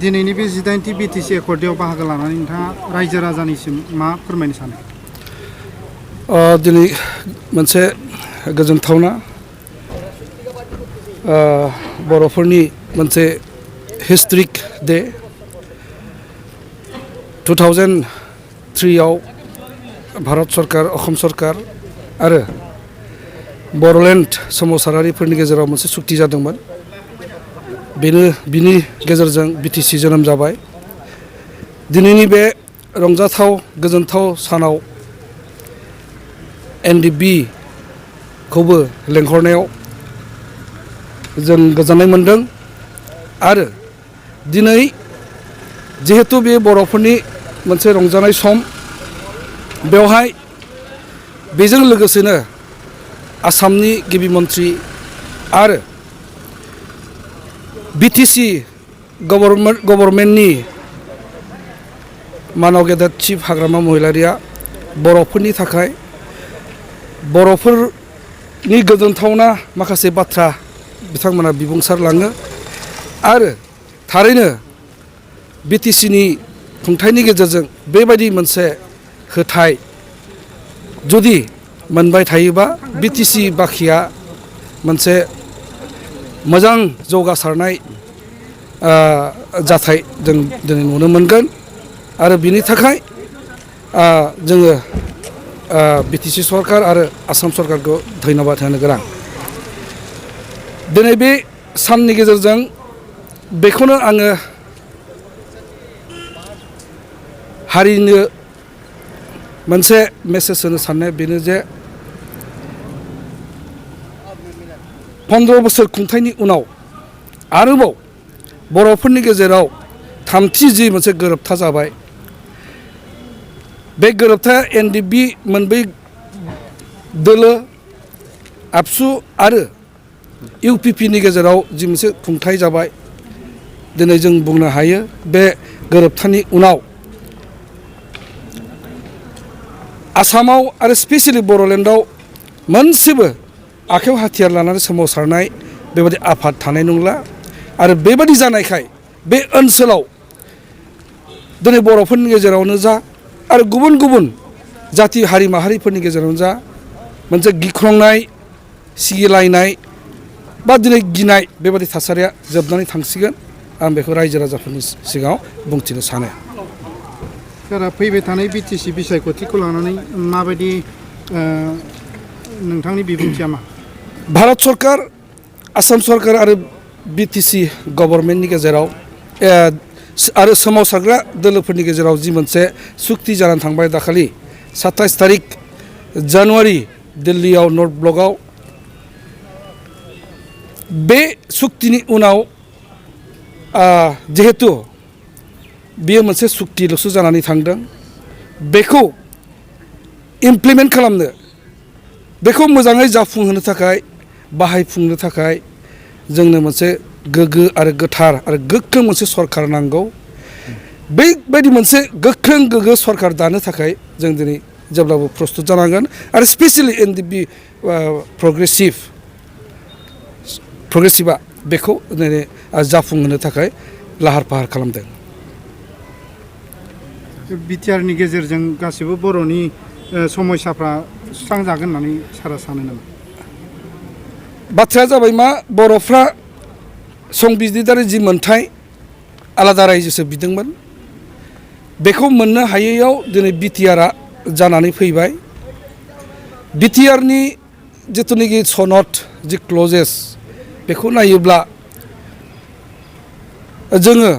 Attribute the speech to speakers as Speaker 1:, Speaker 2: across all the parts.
Speaker 1: दिनैनि बे 18थि बिटिसि एकर्डआव बाहागो लानानै नोंथाङा रायजो राजानिसिम मा फोरमायनो सानो?
Speaker 2: दिनै मोनसे गोजोनथावना बर'फोरनि मोनसे हिस्ट्रिक डे 2003 आव भारत सरकार असम सरकार आरो बर'लेण्ड सोमावसारारिफोरनि गेजेराव मोनसे सुक्ति जादोंमोन। बिनि गेजेरजों बिटिसि जोनोम जाबाय। दिनैनि बे रंजाथाव गोजोनथाव सानाव एनडिबि खौबो लेंहरनायाव जों गोजोननाय मोनदों आरो दिनै जिहेतु बे बर'फोरनि मोनसे रंजानाय सम, बेवहाय बेजों लोगोसेनो आसामनि गिबि मन्थ्रि आरो बिटिसि गभर्नमेन्टनि मानाव गेदेर चिफ हाग्रामा महिलारिया बर'फोरनि थाखाय बर'फोरनि गोजोनथावना माखासे बाथ्रा बिथांमोना बिबुंसार लाङो आरो थारैनो बिटिसिनि खुंथायनि गेजेरजों बेबायदि मोनसे होथाय जुदि मोनबाय थायोबा बिटिसि बाखिया मोनसे मोजां जौगासारनाय जाथाय जों दिनै नुनो मोनगोन आरो बिनि थाखाय जोङो बिटिसि सरकार आरो आसाम सरकारखौ धन्यबाद होनो गोनां। दिनै बे साननि गेजेरजों बेखौनो आङो हारिनो मोनसे मेसेज होनो साननाया बेनो जे 15 बोसोर खुंथायनि उनाव आरोबाव बर'फोरनि गेजेराव थामथि जि मोनसे गोरोबथा जाबाय, बे गोरोबथाया एनडिबि मोनब्रै दोलो आबसु आरो इउपिपिनि गेजेराव जि मोनसे खुंथाय जाबाय। दिनै जों बुंनो हायो बे गोरोबथानि उनाव आसामाव आरो स्पेसियेलि बर'लेण्डआव मोनसेबो आखायाव हाथियार लानानै सोमावसारनाय बेबायदि आफाद थानाय नंला आरो बेबायदि जानायखाय बे ओनसोलाव दिनै बर'फोरनि गेजेरावनो जा आरो गुबुन गुबुन जाथि हारि माहारिफोरनि गेजेरावनो जा मोनसे गिख्रंनाय सिगिलायनाय बा दिनै गिनाय बेबायदि थासारिया जोबनानै थांसिगोन। आं बेखौ रायजो राजाफोरनि सिगाङाव बुंथिनो सानो।
Speaker 1: सारा फैबाय थानाय बिटिसि बिसायख'थिखौ लानानै माबायदि नोंथांनि बिबुंथिया मा?
Speaker 2: भारत सरकार, आसाम सरकार आरो बिटिसि गभर्नमेन्टनि गेजेराव आरो सोमावसारग्रा दोलोफोरनि गेजेराव जि मोनसे सुक्ति जानानै थांबाय दाखालि 27 थारिख जानुवारि दिल्लीयाव नर्थ ब्लकआव, बे सुक्तिनि उनाव जिहेतु बेयो मोनसे सुक्तिल'सो जानानै थांदों, बेखौ इमप्लिमेन्ट खालामनो, बेखौ मोजाङै जाफुंहोनो थाखाय बाहायफुंनो थाखाय जोंनो मोनसे गोग्गो आरो गोथार आरो गोख्रों मोनसे सरकार नांगौ। बेबायदि मोनसे गोख्रों गोग्गो सरकार दानो थाखाय जों दिनै जेब्लाबो प्रस्तुत जानांगोन आरो स्पेसियेलि एनडिबि प्रग्रेसिभआ बेखौ दिनै जाफुंहोनो थाखाय लाहार फाहार खालामदों।
Speaker 1: बिटिआरनि गेजेरजों गासिबो बर'नि समस्याफ्रा सुस्रांजागोन होननानै सारा सानो नामा?
Speaker 2: बाथ्राया जाबाय मा, बर'फ्रा संबिजिदारि जि मोनथाय आलादा रायजोसो बिदोंमोन, बेखौ मोननो हायैयाव दिनै बिटिआरआ जानानै फैबाय। बिटिआरनि जिथुनाखि सनद जि क्लजेस बेखौ नायोब्ला जोङो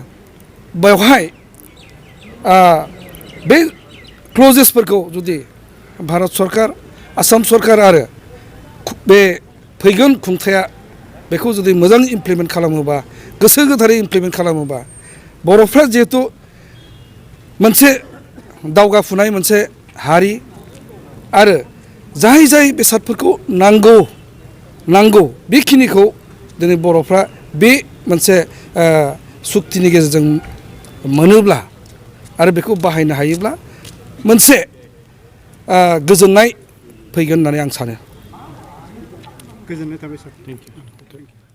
Speaker 2: बेवहाय बे क्लजेसफोरखौ जुदि भारत सरकार, आसाम सरकार आरो बे फैगोन खुंथाया बेखौ जुदि मोजां इमप्लिमेन्ट खालामोबा, गोसो गोथारै इमप्लिमेन्ट खालामोबा, बर'फ्रा जिहेथु मोनसे दावगाफुनाय मोनसे हारि आरो जाय जाय बेसादफोरखौ नांगौ बेखिनिखौ दिनै बर'फ्रा बे मोनसे सुक्तिनि गेजेरजों मोनोब्ला आरो बेखौ बाहायनो हायोब्ला मोनसे गोजोननाय फैगोन होननानै आं सानो।
Speaker 1: गोजोननाय थाबाय सार। Thank you.